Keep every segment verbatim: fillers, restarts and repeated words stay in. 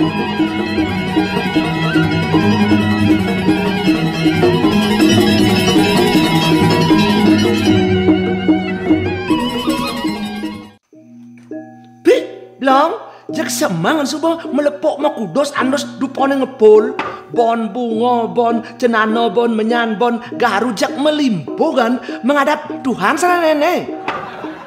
Bih, Blong, jeg semangan suba melepuk makudos andus dupane ngepul. Bon bunga, bon cenana, bon menyan, bon garu, jeg melimpugan menghadap Tuhan saranene.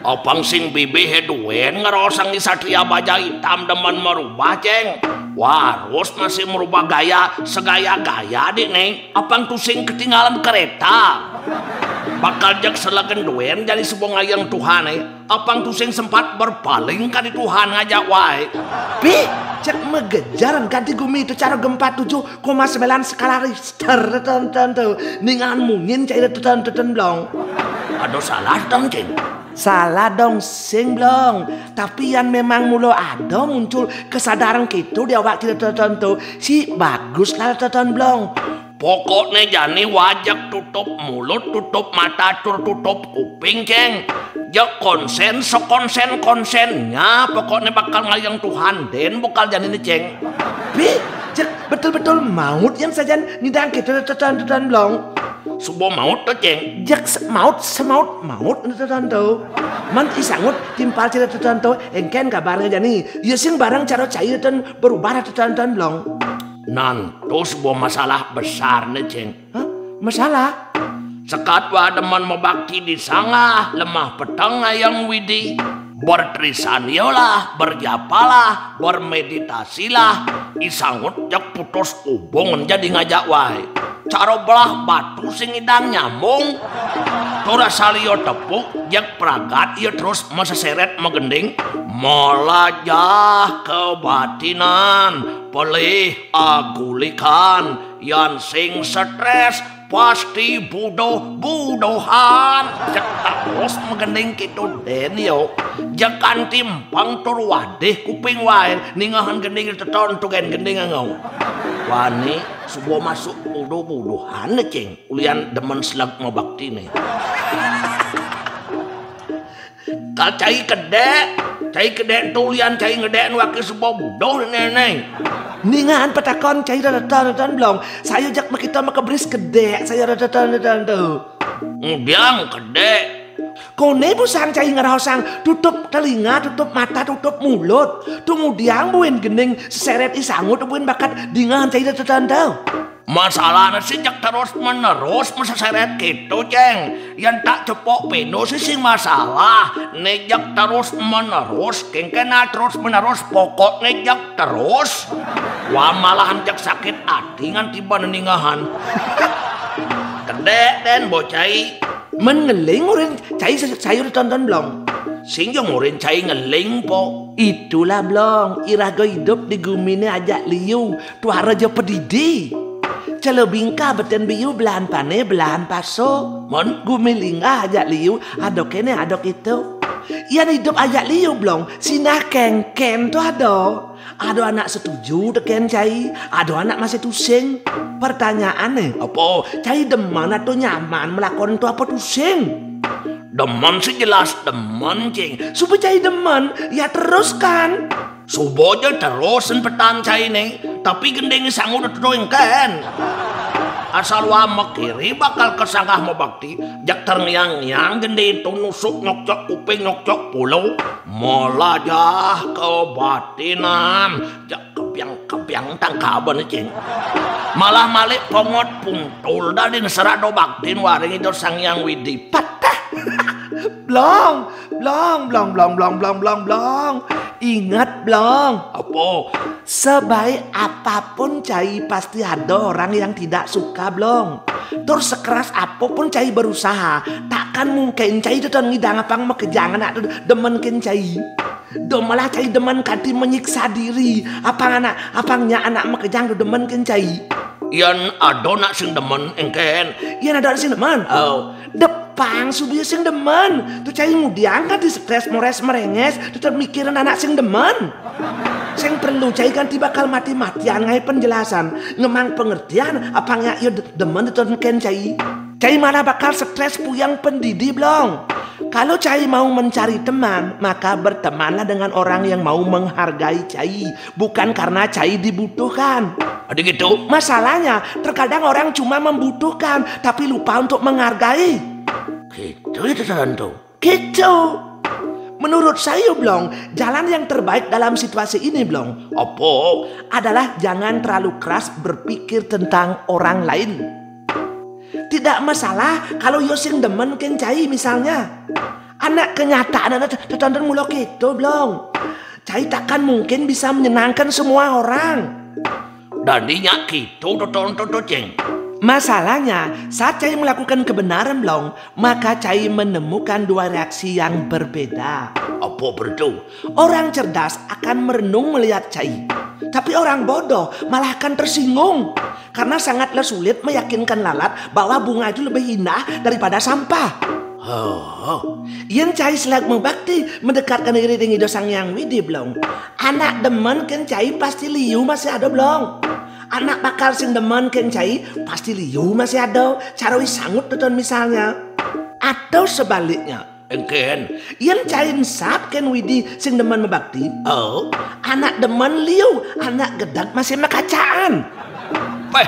Apang sing bibih duen ngerosang di Satria Baja Hitam demen merubah, Ceng. Warus masih merubah gaya segaya-gaya, dik, Neng. Apang tusing ketinggalan kereta. Bakal jeg selegen duen jadi suba ngayeng Tuhan, eh. Apang tusing sempat berpaling kadi Tuhan ngajak wae. Bih, jeg megejaran ganti gumi itu cara gempa tujuh koma sembilan skala Richter, teton-teton tuh. Ningan mungin cai, teton-teton, Blong. Aduh, salah dong, Ceng. Salah dong sing, Blong. Tapi yan memang mula ada muncul kesadaran gitu di awak kita, teton tuh, si bagus lah, teton, Blong. Pokokne jani wajek tutup mulut, tutup mata, tur tutup kuping, Ceng. Jeg konsen sekonsen-konsennya, pokokne bakal ngayeng Tuhan, den bakal jani ne, Ceng. Bih, jeg betul-betul maut yan sajan ngidang kita, teton-teton, Blong. Suba maut to, Ceng. Jeg se-, maut semaut-maut, teton tuh. Man isangut timpal cai, teton tuh, engken kabarnya jani. Ya sing barang cara cai, teton, berubah, teton-teton, Blong. Nantu sebuah masalah besar ne, Ceng. Hah? Masalah? Sekat wa demen mebakti di sangah, lemah peteng ngayeng Widi. Bertrisanyalah, berjapalah, bermeditasilah. Isangut jeg putus hubungan jadi ngajak wae. Cara belah batu sing ngidang nyambung. Tur asal iya tepuk, jeg pragat iya terus meseseret megending. Melajah kebatinan, pelih agulikan, yan sing stres, pasti buduh-buduhan. Jeg terus megending kitu den, yo. Jeg kanti empeng tur wadih kuping wae, ningahan gending, teton tuh, gen gending engau. Wani, suba masuk buduh-buduhan, Ceng. Ulian demen seleg mabakti ne. Kal cai kedek, cai kedek tulian cai ngedek nu aki suba buduh nene. Ningan petakon cai, teton-teton, Blong. Saya jak makita makebris kedek, saya, teton-teton tuh. Ngudiang kedek. Kone busan cai ngeraosang, tutup telinga, tutup mata, tutup mulut. Tumudiang buin gending seseret isangut, buin bakat dingan cai, teton tuh. Masalahnya sih, jak terus menerus meseseret gitu, Ceng. Yan tak cepok peno sih sing masalah. Ne jak terus menerus, kengkena terus menerus, pokokne jak terus. Wah, malahan jak sakit ati ngan tiba neningahan. Kedek den, bo cai. Men ngeling urin cai, sayur, teton-teton, Blong. Sing jong urin cai ngeling, po. Itulah, Blong, iraga idup di gumine ajak liu, tuara ja pedidi. Celo bingka beten biu, belahan pane, belahan paso. Mon gumi linggah ajak liu, adok kene, adok itu. Yan idup ajak liu, Blong, sinah kengken tuh ada. Ada anak setuju teken cai, ada anak masih tusing. Pertanyaane, apa cai demen atau nyaman melakon tu apa tusing? Demen sih jelas demen, Ceng. Suba cai demen, ya teruskan. Suba ja terus sempetan cai ne, tapi gending sangu udah tutuing kan. Asal wa mekiri bakal kesangah mabakti, jak terngiang-ngiang gending itu nusuk nyokcok kuping nyokcok puluh. Melajah kebatinan. Jak kebiang-kebiang tangkaban, Ceng. Malah malik pongot puntul dah din serado baktin waring itu Sang Hyang Widi. Patah. Blong, Blong, Blong, Blong, Blong, Blong, Blong, Blong. Ingat, Blong. Apa? Sebaik apapun cai, pasti ada orang yang tidak suka, Blong. Tur sekeras apapun cai berusaha, takkan mungkin cai teton ngidang apang makejang anak tu demen ken cai. Do malah cai demen kanti menyiksa diri. Apang anak, apang nyak anak makejang do demen ken cai. Yan ada nak sing demen engken. Yan ada sing demen. Oh. Depang suba sing demen. Tu cai ngudiang kanti stres mores merenges, tetep mikirin anak sing demen. Sing perlu cai kanti bakal mati-matian ngai penjelasan, ngemang pengertian, apang nyak yo de-, demen teton ken cai. Cai malah bakal stres puyang pendidi, Blong. Kalau cai mau mencari teman, maka bertemanlah dengan orang yang mau menghargai cai, bukan karena cai dibutuhkan. Ada gitu? Masalahnya, terkadang orang cuma membutuhkan, tapi lupa untuk menghargai. Gitu itu tentu. Gitu. Menurut saya, Blong, jalan yang terbaik dalam situasi ini, Blong, opo, adalah jangan terlalu keras berpikir tentang orang lain. Tidak masalah kalau yo sing demen ken cai misalnya. Anak kenyataan anak tetonton mulo gitu, Blong. Cai takkan mungkin bisa menyenangkan semua orang. Dadinya gitu, tetonton, Ceng. Masalahnya, saat cai melakukan kebenaran, Blong, maka cai menemukan dua reaksi yang berbeda. Apa bertu? Orang cerdas akan merenung melihat cai. Tapi orang bodoh malah akan tersinggung karena sangatlah sulit meyakinkan lalat bahwa bunga itu lebih indah daripada sampah. Oh, yen cai selag mebakti mendekatkan diri dengan Ida Sang Hyang Widi, Blong. Anak demen ken cai pasti liu masih ada, Blong. Anak bakal sing demen ken cai pasti liu masih ada. Cara wis sangut teton misalnya. Atau sebaliknya, engken, yen cai ensap ken Widi sing demen mebakti, oh, anak demen liu, anak gedeg masih mekacaan. Peh,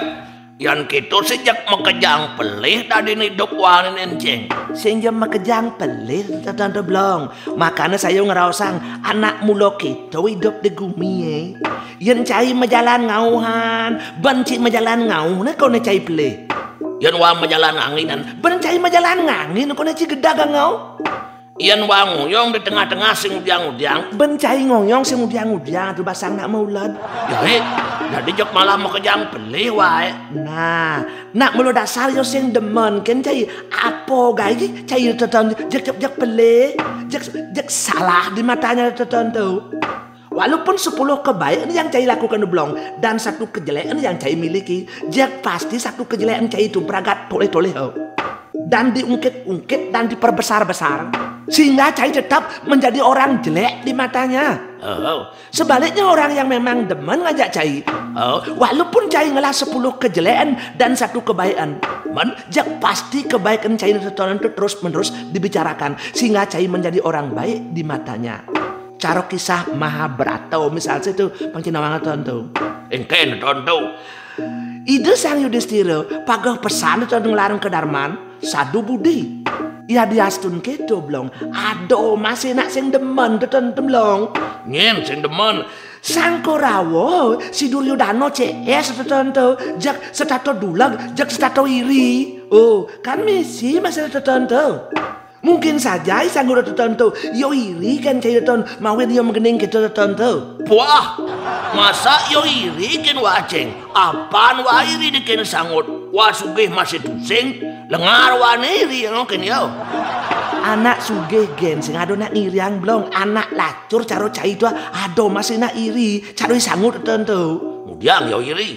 yan gitu sejak mekejang pelih tadi hidup wanin, Ceng. Sing jam mekejang pelih teton, Blong. Makanya saya ngeraosang anak mulo kita hidup di gumi, eh. Yen cai majalan ngauhan, ben cai majalan ngauh, nah kone cai pelih. Yen wa majalan nganginan, ben cai majalan ngangin, kone cai gedeg ngauh. Yen wa ngoyong di tengah-tengah sing udiang-udiang, ben cai ngoyong sing udiang-udiang, tu basang nak maulad. Ya, eh, jadi jok malah mekejang pelih wae. Nah, nak mulo dasar yo sing demen ken cai. Apa gai cai teton jek jek jek pelih, jek jek salah di matanya teton tu. Walaupun sepuluh kebaikan yang cai lakukan, Blong, dan satu kejelekan yang cai miliki, jek pasti satu kejelekan cai itu beragat toleh-toleh, oh. Dan diungkit-ungkit dan diperbesar-besar, sehingga cai tetap menjadi orang jelek di matanya. Oh. Sebaliknya, orang yang memang demen ngajak cai, oh, walaupun cai ngelah sepuluh kejelekan dan satu kebaikan, men, jek pasti kebaikan cai teton tu terus-menerus dibicarakan, sehingga cai menjadi orang baik di matanya. Caro kisah Mahabharata, misal situ, pang cai nawang teton tu. Engken teton tu. Ida Sang Yudistira pageh pesan teton nglarang kedarman, sadu budi. Ya diastun keto, Blong. Ado masih nak sing demen teton tu, Blong. Nyen sing demen. Sang Korawa, si Duryodana C S teton tu, jek setato duleg, jek setato iri. Oh, kan misi masih teton tu. Mungkin saja i sanggup teton tu yo iri ken cai teton, mawen yo megening kita teton tu. Puah, masa yo iri ken wa, Ceng? Apan wa iri di ken sangut? Wa sugih masih tusing, lengar wa ne iri no ken yo. Anak sugih gen sing ado nak ngiriang, Blong, anak lacur caro cai tu ado masih nak iri, caro i sangut teton tu. Ngudiang yo iri.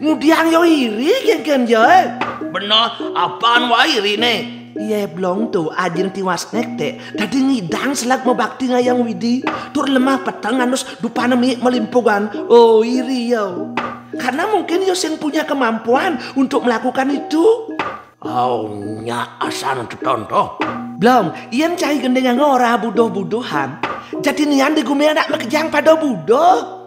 Ngudiang yo iri ken ken yo, eh. Benar, apan wa iri ne? Iye, Blong tu, ajin tiwas nektek, dadi ngidang selag mebakti ngayang Widi, tur lemah peteng anus dupane miik melimpugan. Oh, iri yo. Karena mungkin yo sing punya kemampuan untuk melakukan itu. Oh, nyak asan teton tu. Blong, yen cai gending ora buduh-buduhan, jati nian di gumi anak mekejang pada buduh.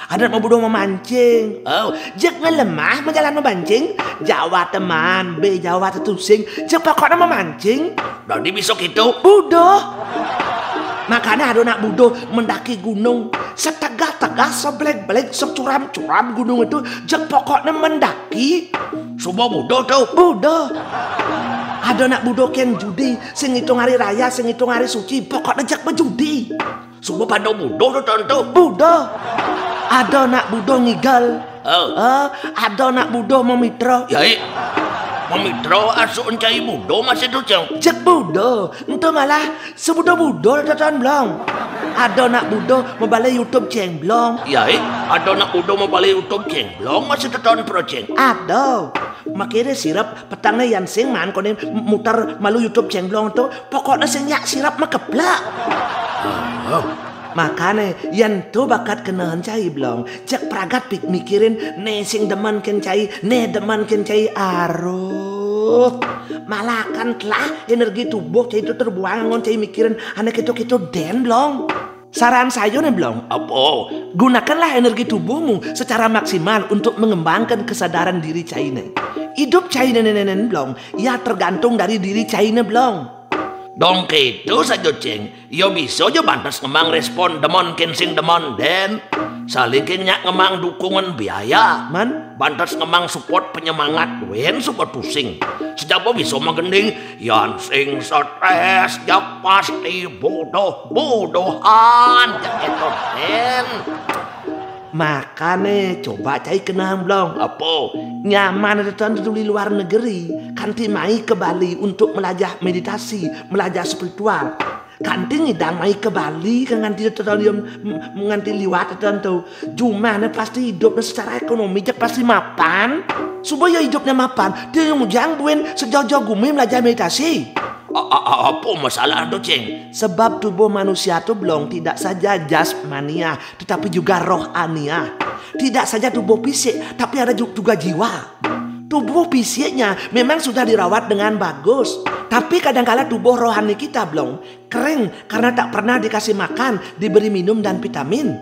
Adat mau buduh memancing. Oh, jek ngelemah menjalan memancing. Jawa teman, be Jawa tetusing. Jek pokoknya memancing. Dadi bisa gitu. Buduh. Makanya ada nak buduh mendaki gunung. Setegah-tegah, sebelek-belek, securam-curam gunung itu. Jek pokoknya mendaki. Subuh buduh tu. Buduh. Ada nak buduh ken judi, sing ngitung hari raya, sing ngitung hari suci, pokoknya jek bejudi. Subuh pada buduh tu tentu. Buduh. Ada nak buduh ngigal. Oh. Eh, ada nak buduh memitra. Ya, eh. Memitra asuh encai buduh masih tu, Ceng. Jek buduh. Entu malah sebuduh-buduh teton Blong. Ada nak buduh mebalik YouTube Ceng Blong. Ya, eh. Ada nak buduh mebalik YouTube Ceng Blong masih teton pro, Ceng. Ada. Makire sirep petang ne yan sing man kone muter malu YouTube Ceng Blong tu. Pokoknya sing nyak sirep mekeplak. Oh. Makane, yen tu bakat kena encai Blong, cek pragat pik mikirin, ne sing demen ken cai, ne demen ken cai, aruh. Malahan telah energi tubuh cai itu terbuang, anggon cai mikirin ané kéto-kéto dén, Blong. Saran saya nih, Blong. Apa? Gunakanlah energi tubuhmu secara maksimal untuk mengembangkan kesadaran diri cai né. Idup cai né, né, né, né, Blong, ya tergantung dari diri cai né, Blong. Dong kéto saja, Cing. Ya bisa ja bantes ngemang respon demon kén sing demon dén. Saling kén nyak ngemang dukungan biaya. Man? Bantes ngemang support penyemangat wén suba tusing. Sejaba bisa magending, yan sing stres, ya pasti bodoh-bodohan. Ya éto dén. Makané coba cai kenang, Blong. Apa? Nyaman ada tuan di luar negeri, kanti mai ke Bali untuk melajah meditasi, melajah spiritual. Kanti ngidang mai ke Bali, kan nganti tuan, nganti liwat tuan tu. Jumahné pasti hidupnya secara ekonomi jak pasti mapan. Supaya hidupnya mapan, dia yang ujang buin sejauh-jauh gumi melajah meditasi. A- a- a- apa masalah tu, Cing? Sebab tubuh manusia tu, Blong, tidak saja jasmaniah, tetapi juga rohaniah. Tidak saja tubuh fisik, tapi ada ju- juga jiwa. Tubuh fisiknya memang sudah dirawat dengan bagus, tapi kadangkala tubuh rohani kita, Blong, kering karena tak pernah dikasih makan, diberi minum dan vitamin.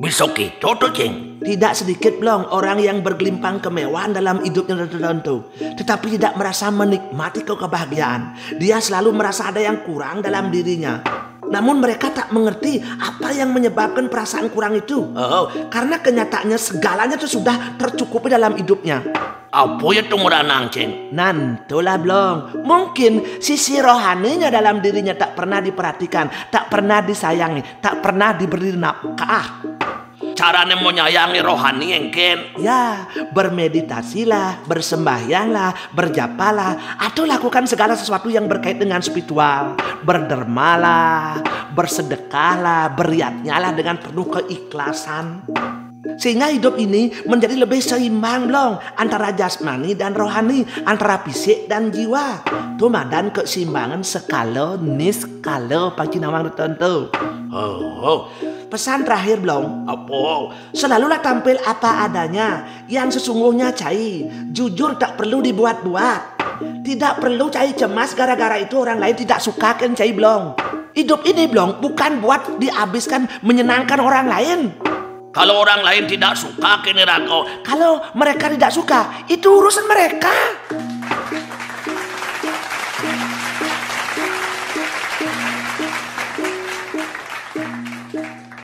Bisa kéto tu, Cing. Tidak sedikit, Blong, orang yang bergelimpang kemewahan dalam hidupnya tertentu, tetapi tidak merasa menikmati kebahagiaan. Dia selalu merasa ada yang kurang dalam dirinya. Namun mereka tak mengerti apa yang menyebabkan perasaan kurang itu. Oh. Karena kenyataannya segalanya itu sudah tercukupi dalam hidupnya. Apa ya tu ngaranang, Cing? Nah, itulah, Blong. Mungkin sisi rohaninya dalam dirinya tak pernah diperhatikan, tak pernah disayangi, tak pernah diberi nafkah. Carané mau nyayangi rohani éngkén? Ya, bermeditasilah, bersembahyanglah, berjapalah, atau lakukan segala sesuatu yang berkait dengan spiritual. Berdermalah, bersedekahlah, beriatnyalah dengan penuh keikhlasan. Sehingga hidup ini menjadi lebih seimbang, Blong, antara jasmani dan rohani, antara fisik dan jiwa. Tu madan keseimbangan skala niskala, pang cai nawang tertentu. Oh, oh. Pesan terakhir, Blong. Apa? Selalulah tampil apa adanya, yang sesungguhnya cai. Jujur tak perlu dibuat-buat. Tidak perlu cai cemas gara-gara itu orang lain tidak suka kén cai, Blong. Hidup ini, Blong, bukan buat dihabiskan menyenangkan orang lain. Kalau orang lain tidak suka kén raga. Kalau mereka tidak suka, itu urusan mereka.